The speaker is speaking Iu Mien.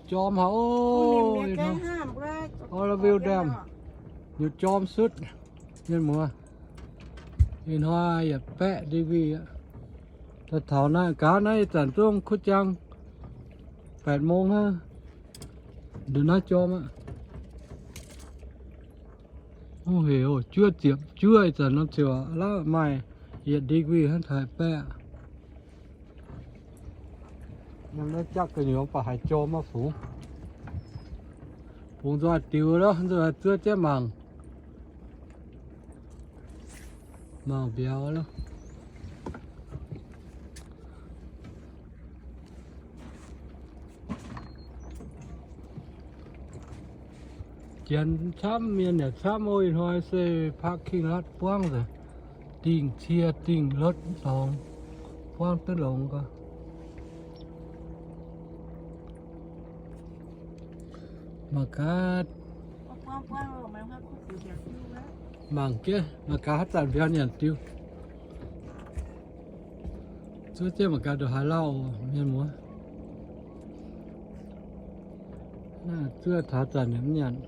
Jorm haic oc. All the way down. Nyutc jorm sutv. Mienh muoz, ih hnoi yietc baeqv degree aqv. Daaih taux naaiv gaax naaiv ih zanc zungv kuv jang แปดโมง hnangv. Ndongc naaiv jorm aqv. Ov, hec oc, juov ziepc juov ih zanc norm ziouc aav maaih yietc degree hnangv, taux baeqv aqv. Yiem naaiv jaqv gu'nyuoz baac haiz jorm maah fungx. Fungx nzoih diux loh, nzoih zuov jienv mangc. Mangc mbiauz loh. Janx camv, mienh yaac camv oc. Ih hnoi se parking lot buangv nzengc, dingh cie dingh lotv longx, buangv duqv longx gau. Mangc gaax, mangc gaax haaix zanc mbiauz nyanc diuh. Zuov jienv mangc gaax ndongc haaix lauh, mienh muoz. Zuov taux zanc mv nyanc.